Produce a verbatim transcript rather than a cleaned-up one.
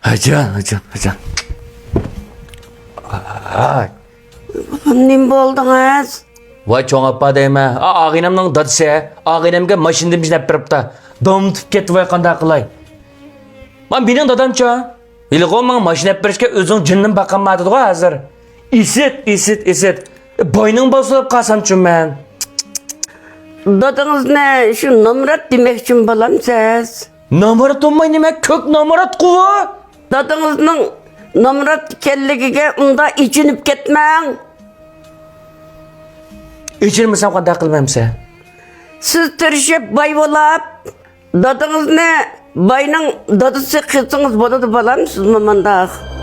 ئاجان، ئاجان، ئاجان. ئاي. نېمە بولدىڭىز؟ ۋاي چوڭ ئاپا دەيمەن. ئا، ئاغىنەمنىڭ دادىسى. ئاغىنەمگە ماشىنىدىن بىر نەپ بېرىپتا. داۋاملىتىپ كەتتى ۋاي، قانداق قىلاي؟ ما، مېنىڭ دادامچۇ؟ ھېلىغۇ ماڭا ماشىنا ئەپ بېرىشكە ئۆزۈڭ جىننىمۇ باقالمايدىغۇ ھازىر. ئىسىت، ئىسىت، ئىسىت. باينىڭ بالىسى بولۇپ قالسامچۇ مەن؟ دادىڭىزنى شۇ نامرات دېمەكچىمۇ بالام سىز؟ نامرات بولماي نېمە؟ كۆك نامراتقۇ. دادىڭىزنىڭ نامرات ئىكەنلىكىگە ئۇنداق ئېچىنىپ كەتمەڭ. ئېچىنمىسام قانداق قىلىمەن ئەمسە؟ سىز تىرىشىپ باي بولاپ، دادىڭىزنى باينىڭ دادىسى قىلسىڭىز بولىدۇ بالام، سىزمۇ مۇنداق.